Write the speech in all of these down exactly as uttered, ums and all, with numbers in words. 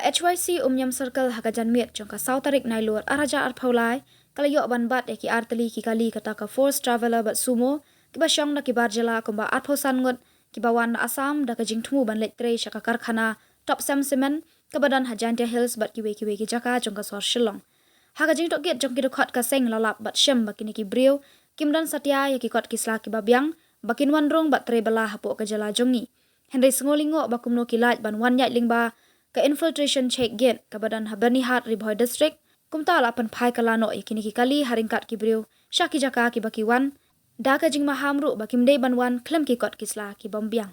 H Y C Umiam Circle ha ka janmiet jong ka saw tarik Nailur ar hajar arphew lai ka la ïoh ban bat ïa ki artylli ki kali kata ka Force Traveller bad Sumo kiba shong na ki bar jylla kumba arphew san ngut kiba wan na Assam da ka jingthmu ban leit trei sha ka karkhana Topcem Cement kaba don ha Jaintia Hills bad kiwei kiwei ki jaka jong ka sor Shillong. Ha ka jingtohkit jong ki dkhot ka seng la lap bad shem ba kine ki briew kim don satia ïa ki kot ki sla kiba biang ba kin wan rung bad trei bylla hapoh ka jylla jong ngi. Hynrei sngew lyngngoh ba kumno ki lait ban wan ïaid lyngba ka infiltration check gate kaba don ha Byrnihat, Ri Bhoi District. Kumta la pynphai kylla noh ïa kine ki kali ha ryngkat ki briew sha ki jaka kiba ki wan da ka jingmaham ruh ba kim dei ban wan khlem ki kot ki sla kibym biang.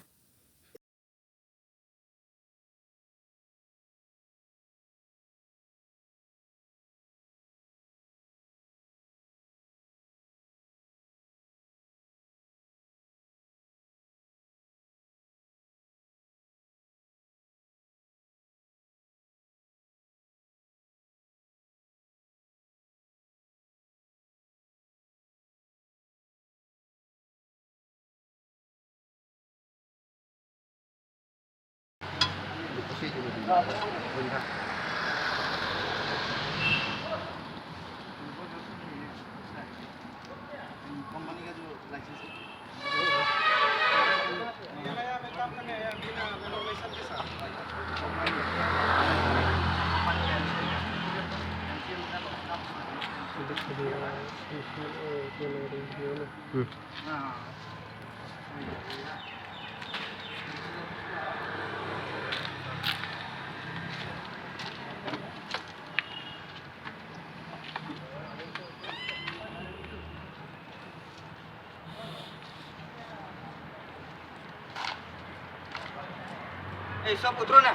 Eh, सब उतरो ना।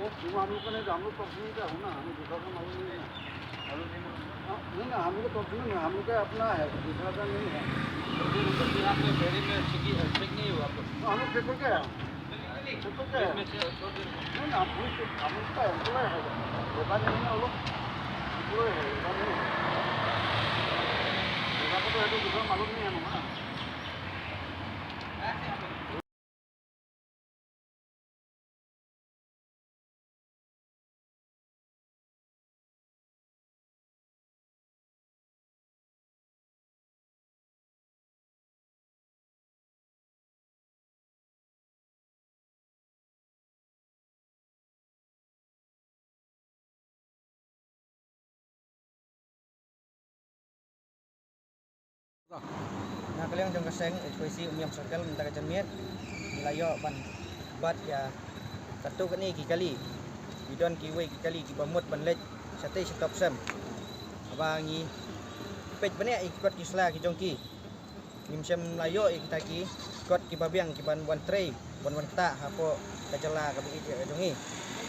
वो, वो हम लोग का नहीं, हम लोग कंपनी का है ना, हमें दूसरा का मालूम नहीं है। हाँ, नहीं, नहीं, हम लोग कंपनी में, हम लोग का अपना है, दूसरा का नहीं है। तो फिर उनको फिर आपने फेरी में चेक, चेक नहीं हुआ आप लोग? हाँ, हम लोग पेपर का है। पेपर का है। इसमें से छोड़ दे। नहीं, नहीं, हम लोग, हम लोग का एम्प्लॉय है, व्यापार नहीं है वो लोग, एम्प्लॉय है, व्यापार नहीं है। व्यापार का तो है, तो दूसरा मालूम नहीं है ना। Na ka liang jong ka seng H Y C Umiam Circle mynta ka janmiet ngi la ïoh ban bat ïa katto katne ki kali. Ki don kiwei ki kali kiba mut ban leit shatei sha Topcem. Haba ngi peit bniah ïa ki kot ki sla ki jong ki, ngim shym la ïoh ïa kita ki kot kiba biang kiban wan trei, ban wan ktah hapoh ka jylla kaba ïeit ïa ka jong ngi.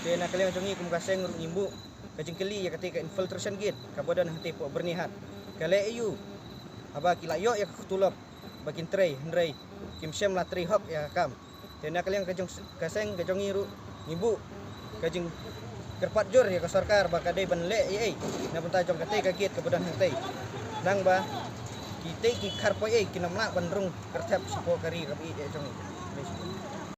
Te na ka liang jong ngi kum ka seng ruh ngim buh ka jingkylli ïa katei ka infiltration gate kaba don hatei hapoh Byrnihat. Ka leh aïu haba ki la ïoh ïa ka tulop ba kin trei, hynrei kim shym la trei hok ïa ka kam. Te na ka liang ka jong, ka seng ka jong ngi ruh ngi buh ka jingkyrpad jur ïa ka sorkar ba ka dei ban leh ei ei na bynta jong katei ka gate kaba don hangtei. Nang ba kitei ki khar poi ei kin ym lah ban rung kyrthep shapoh ka ri kaba ïeit ïa ka jong ngi.